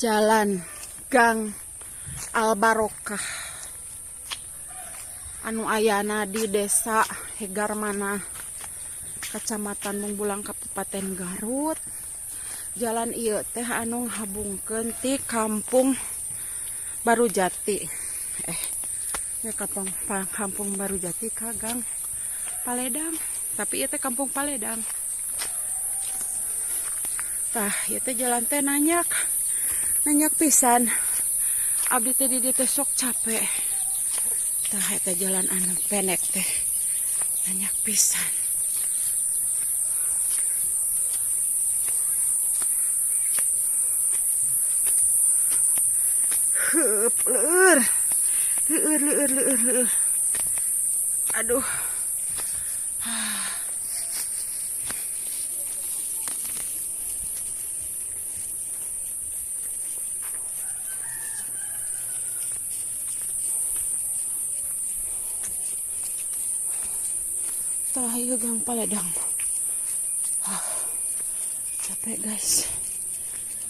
Jalan Gang Al-Barokah anu ayana di Desa Hegarmanah, Kecamatan Bungbulang, Kabupaten Garut. Jalan ieu teh anu ngahubungkeun ti Kampung Baru Jati. Ya kampung Baru Jati ka Gang Paledang. Tapi ieu teh Kampung Paledang. Tah, ieu teh jalan teh nanyak. Nanyak pisan. Abdi teh di dieu teh sok capek. Tah, eta jalan anu pendek teh. Nanyak pisan. Heup, leur. Leur, leur, leur, leur. Aduh. Tah, ieu Gang Paledang. Capek guys.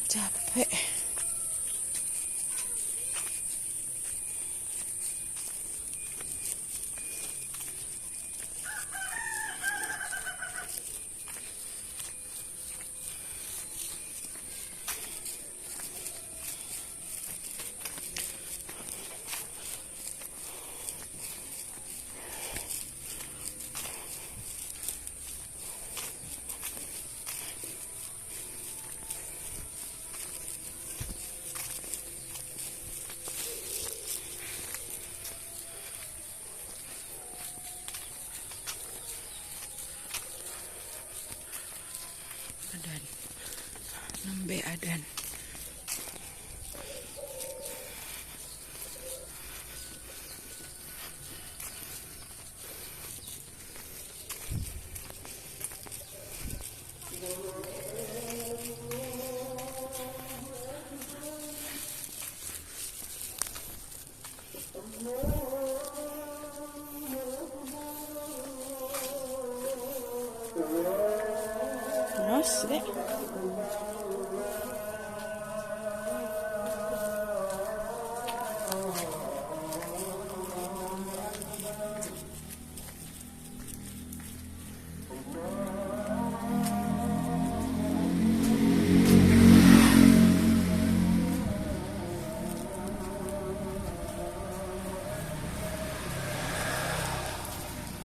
Capek. Adan nembe adan. Terus deh.